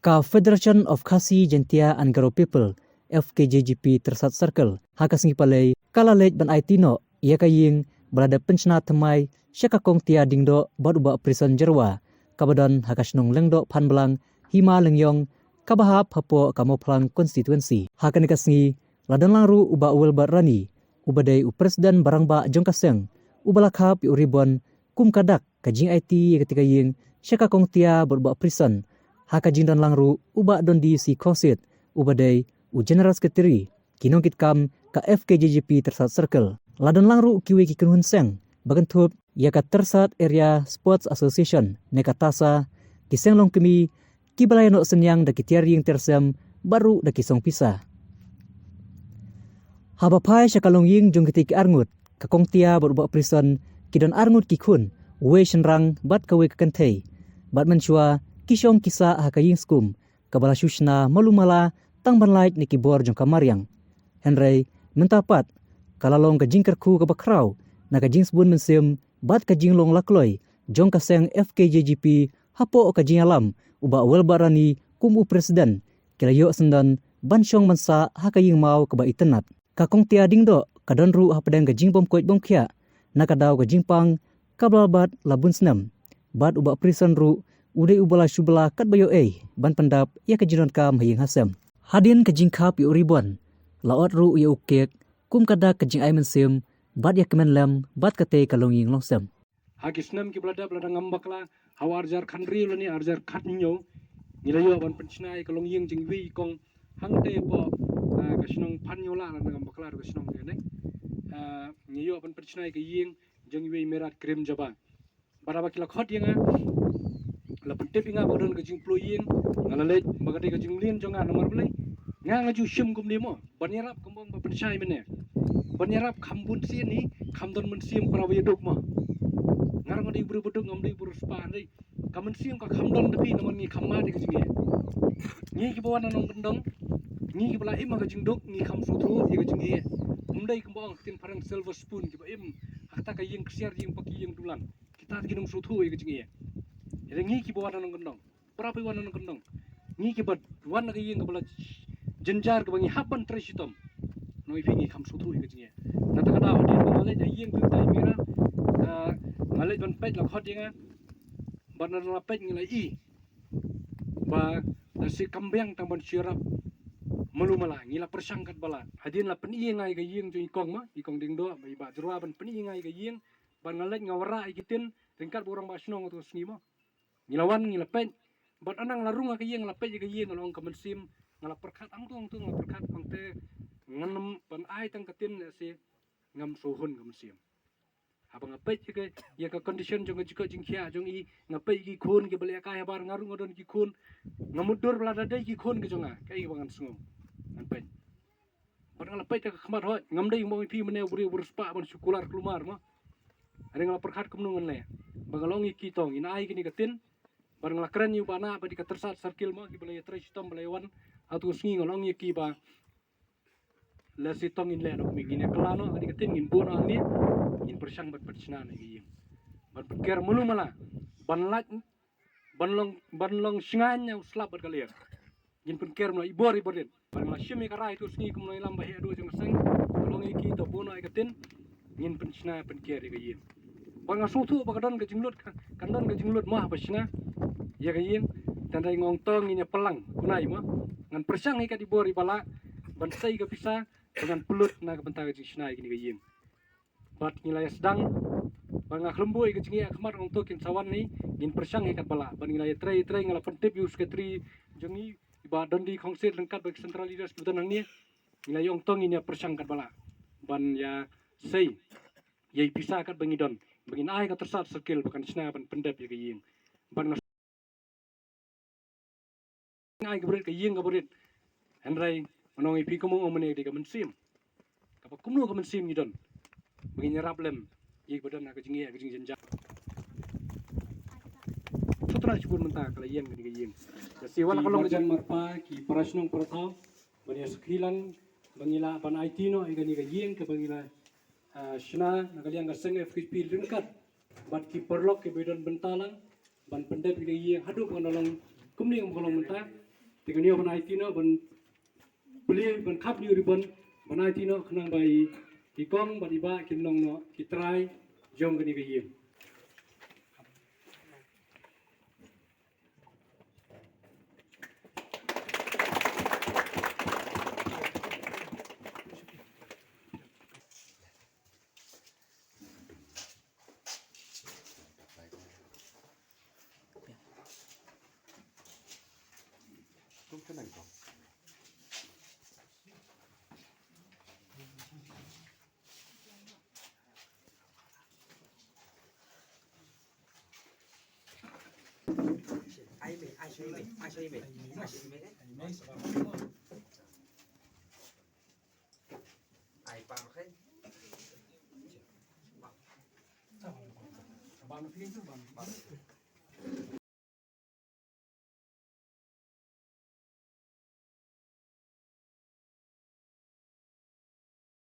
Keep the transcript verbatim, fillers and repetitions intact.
Ka Federation of Khasi Jaintia and Garo People, F K J G P Tyrsad Circle, ha ka sngi Palei, ka la leit ban aiti noh ïa ka ïing ba la dep pynshna thymmai sha ka Kong Tia Diengdoh bad u Bah Prison Jyrwa, kaba don ha ka shnong Lyngdoh Phanblang, Hima Lyngiong, kaba hap hapoh ka Mawphlang constituency. Ha kane ka sngi, la don lang ruh u Bah Wilbert Rani, uba dei u President barangbah jong ka seng, uba la khap ïa u ribbon kum ka dak ka jingaiti ïa kata ka ïing sha ka Kong Tia bad u Bah Prison. Ha ka jingdon lang ruh u Bah Dondi C Khongsit, uba dei u General Secretary ki nongkitkam ka F K J G P Tyrsad Circle. La don lang ruh kiwei ki kynhun seng ba kynthup ïa ka Tyrsad Area Sports Association ne ka TASA, ki seng longkmie, kiba la ïanoh synñiang da ki tiar ïing tiar sem bad ruh da ki song pisa. Haba phai sha ka longïing jong kita ki arngut, ka Kong Tia bad u Bah Prison, ki don arngut ki khun, uwei shynrang bad kawei ka kynthei. Bad mynshuwa ki shong ki sah ha ka ïing skum kaba la shu shna malu mala tang ban lait na ki bor jong ka mariang. Hynrei mynta pat ka la long ka jingkyrkhu kaba khraw na ka jingsbun mynsiem bad ka jinglong lakloi jong ka seng F K J G P hapoh ka jingïalam u Bah Wilbert Rani kum u President, ki la ïoh syndon ban shong ban sah ha ka ïing maw kaba itynnat. Ka Kong Tia Diengdoh ka don ruh hapdeng ka jingbymkoit bymkhiah na ka daw ka jingpang kaba la bat la bun snem. Bad u Bah Prison ruh u dei uba la shu bylla katba ïoh ei ban pyndap ïa ka jingdonkam ha ïing ha sem. Hadien ka jingkhap ïa u ribbon, la ot ruh ïa u kek kum ka dak ka jingai mynsiem bad ïa ka kmen lem bad katei ka longïing longsem. Ha ki snem kiba la dep, lada ngam bakla, ha u arhajar khathynriew lane arhajar khathynñiew, ngi la ïoh ban pynshna ïa ka longïing jong iwei i kong hangtei hapoh, ah, ka shnong Phanñiewlah, lada ngam bakla ruh ka shnong jong ngi. Ah, ngi ïoh ban pynshna ïa ka ïing jong iwei i Mairat Krim Jaba. Bad haba ki la khot ïa nga, la pyntip ïa nga ba ka don ka jingpluh ïing, nga la leit ba ka dei ka jingmlien jong nga, namar balei? Nga nga ju shim kumne mo, ban ïarap kumba ong ba pynshai mynne. Ban ïarap kham bun sien hi, kham don mynsiem para ba ïaduk mo. Nga ruh nga dei u briew ba duk, ngam dei u briew spah, hynrei ka mynsiem ka kham don da phi namar ngi kham mad ïa ka jingeh. Ngi kiba wan na nongkyndong, ngi kiba la im ha ka jingduk, ngi kham sngewthuh ïa ka jingeh. Ym dei kumba ong ka ktien phareng silver spoon, kiba im ha kata ka ïing ksiar, ïing paki, ïing dulan. Kita ki nong sngewthuh ïa ka jingeh. Hynrei ngi kiba wan na nongkyndong, para phi wan na nongkyndong, ngi kiba wan na ka ïing kaba la jynjar, kaba ngi hap ban trei shitom, ngi phi ngi kham sngewthuh ïa ka jingeh. Nangta ka daw hadien ba nga leit ha ïing jong i Mira, ah, nga leit ban peit, la khot ïa nga. Bad na la peit ngi la i ba la shu kam biang tang ban shu ïarap malu mala, ngi la pyrshang katba lah. Hadien la pyni ïa nga ïa ka ïing jong i kong mo, i kong Diengdoh, ba i Bah Jyrwa ban pyni ïa nga ïa ka ïing. Bad nga leit nga wanrah ïa ki tin ryngkat bad u rangbah shnong ha tu ka sngi mo. Ngi la wan ngi la peit. Bad ynda nga la rung ha ka ïing, nga la peit ïa ka ïing, nga la ong ka mynsiem, nga la pyrkhat hangtu hangtu, nga la pyrkhat hangte, ngan nym ban ai tang ka tin lehse ngam sngewhun ka mynsiem. Haba nga peit ïa ka, ïa ka condition jong ka jingkoit jingkhiah jong i, nga peit ïa ki khun kiba lehkai habar, nga ruh nga don ki khun, nga mutdur ba lada dei ki khun ki jong nga, kaei ba ngan sngew. Ngan peit. Bad nga la peit ha ka khmat, hooid, ngam dei mo ïa phi mynne u briew u riewspah ban shu kular kulmar mo. Hynrei nga la pyrkhat kumno ngan leh. Bad nga la ong ïa ki to ngin ai kine ka tin. Bad nga la kren ïa u Bah Nah bad ïa ka Tyrsad Circle mo, kiba la ïatrei shitom ba la ïawan ha tu ka sngi, nga la ong ïa ki ba lehse to ngin leh noh, ngin ïa kylla noh kane ka tin, ngin buh noh hangne, ngin pyrshang ban pynshna noh ïa ka ïing. Ban pynker malu mala, ban lait, ban long, ban long shngaiñ ïa u slap bad ka lier. Ngin pynker malu i bor i barit. Bad nga la shim ïa ka rai ha tu ka sngi kum u nongïalam ba heh duh jong ka seng, nga la ong ïa ki to buh noh ïa ka tin, ngin pynshna pynker ïa ka ïing. Bad nga sngewthuh ba ka don ka jinglut, ka, ka don ka jinglut mo haba shna ïa ka ïing. Tang dei nga ong to ngin ïa pynlang, kumne mo. Ngan pyrshang ïa ka, i bor i ba lah, ban sei ka pisa ba ngan pynlut na ka bynta ka jingshna ïa kane ka ïing. Bad ngi la ïa sdang, bad nga khlem buh ïa ka jingïakhmat, nga ong to kin sa wan hi, ngin pyrshang hi katba lah. Bad ngi la ïatrei, ïatrei, nga la pyntip ïa u secretary jong ngi, i Bah Dondi Khongsit, ryngkat bad ki central leaders kiba don hangne. Ngi la ïa ong to ngin ïa pyrshang katba lah ban ïa sei ïa i pisa katba ngi don, ba ngin ai ka Tyrsad Circle ba kan shna ban pyndep ïa ka ïing. Bad nga ai ka barit, ka ïing ka barit. Hynrei ngan ong ïa phi kumno, ong mynne ka dei ka mynsiem. Kaba kumno ka mynsiem ngi don ba ngin ïarap lem ïa kiba don ha ka jingeh, ha ka jingjynjar. Shu trai shibun mynta ka la ïeng kane ka ïing. Ka siwan ka long ka jan marpa, ki para shnong para thaw ban ïa sakhi lang ba ngi lah ban aiti noh ïa kane ka ïing kaba ngi la, ah, shna na ka liang ka seng F K P ryngkat bad ki paralok kiba don bynta lang ban pyndep ïa ka ïing haduh ba kan long kumne kumba ka long mynta. Te ngan ïa ban aiti noh ban plie ban khap ïa u ribon ban aiti noh khnang ba i kong bad i bah kin long noh ki trai jong kane ka ïing.